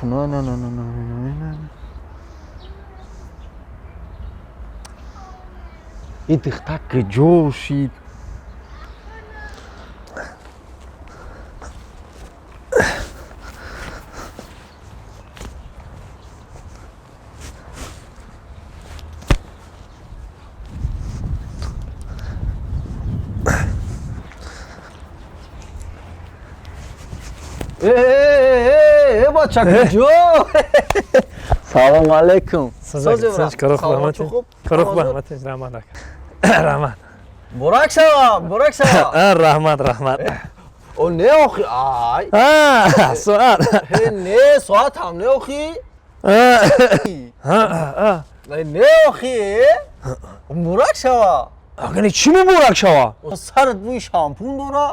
На, на, на, на, на, на, на. И духтар куҷо шид? Э, бача, куҷо? Салом алейкум. Раҳмат, раҳмат. Муборак шава, муборак шава. Раҳмат, раҳмат. О, не, охи, ай. Соат. Не, соат ҳам не, охи. Не, охи, муборак шава. Агани чӣ муборак шава? Сарат бӯи шампун дора.